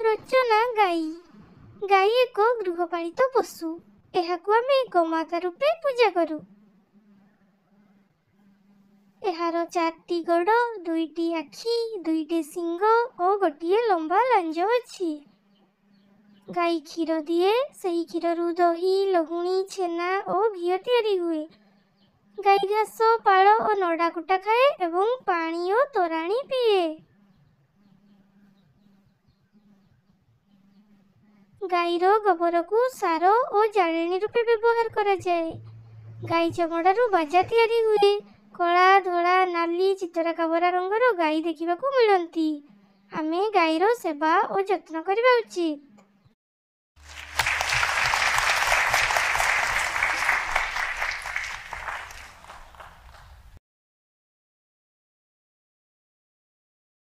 ରଚନା ଗାଈ। ଗାଈ ଏକ ଗୃହପାଳିତ ପଶୁ। ଏହାକୁ ଆମେ ଗୋମାତା ରୂପେ ପୂଜା କରୁ। ଏହାର 4ଟି ଗୋଡ଼, 2ଟି ଆଖି, 2ଟି ଶିଙ୍ଗ ଓ ଗୋଟିଏ ଲମ୍ବା ଲାଞ୍ଜ ଅଛି। ଗାଈ କ୍ଷୀର ଦିଏ। ସେହି କ୍ଷୀରରୁ ଦହି, ଲହୁଣୀ, ଛେନା ଓ ଘିଅ ତିଆରି ହୁଏ। ଗାଈ ଘାସ, ପାଳ ଓ ନଡ଼ା କୁଟା ଖାଏ ଏବଂ ପାଣି ଓ ତୋରାଣି ପିଏ। ଗାଈର ଗୋବରକୁ ସାର ଓ ଜାଳେଣୀ ରୂପେ ବ୍ୟବହାର କରାଯାଏ। ଗାଈ ଚମଡ଼ାରୁ ବାଜା ତିଆରି ହୁଏ। କଳା, ଧଳା, ନାଲି, ଚିତରା କାବରା ରଙ୍ଗର ଗାଈ ଦେଖିବାକୁ ମିଳନ୍ତି। ଆମେ ଗାଈର ସେବା ଓ ଯତ୍ନ କରିବା ଉଚିତ।